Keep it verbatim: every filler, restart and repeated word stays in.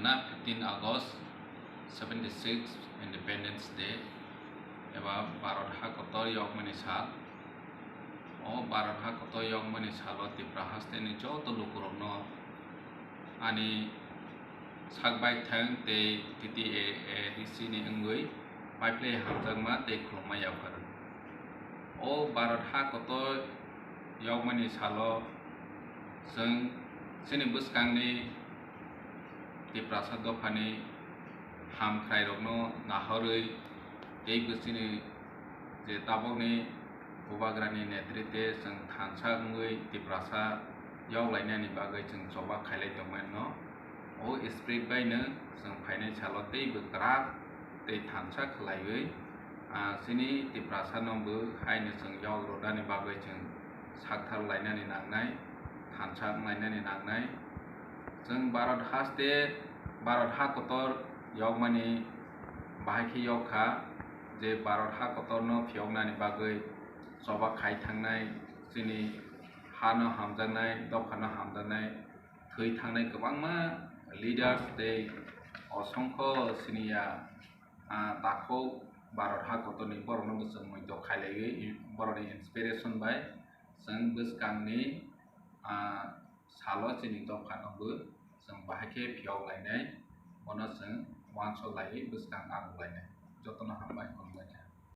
Na fifteen August, seventy six Independence Day, eba Bharat ha kotor yokmani sal. O Bharat ha kotor yokmani salo Tipra hasteni joto lukurokno ani sak baithang tei T T A A D C ni wngwi paiphlai hamjakma tei khulumma yapharwi. O Bharat ha kotor yokmani salo chwng chini bwskangni Tiprasa dophani hamkhrairokno nahorwi tei bwsini je tabukni Bubagrani netrite chwng thansa wngwi Tiprasa yoklainani bagwi chwng choba khailai tongmano. O spirit baino chwng phainai salo teibo kwrak tei thansa khlaiwi, ah, chini Tiprasano bo haino chwng yok rwnani bagwi chwng sakthar lainani nangnai, thansa wnglainani nangnai. Chwng Bharat haste, Bharat ha kotor yokmani bahai khe yok kha, je Bharat ha kotorno phiyoknani bagwi choba khai thangnai, chini hano hamjaknai, dophano hamjaknai, thwi thangnai kwbangma leaders tei osongkho siniya, ah, takhuk Bharat ha kotorni borokno bo chwng muitok khailaiwi, borokni inspiration bai chwng bwskangni, ah, salo chini dophano bo chwng bahai khe phiyok lainai, bono chwng uansuk laiwi bwskang arwk lainai. Jotono hambai.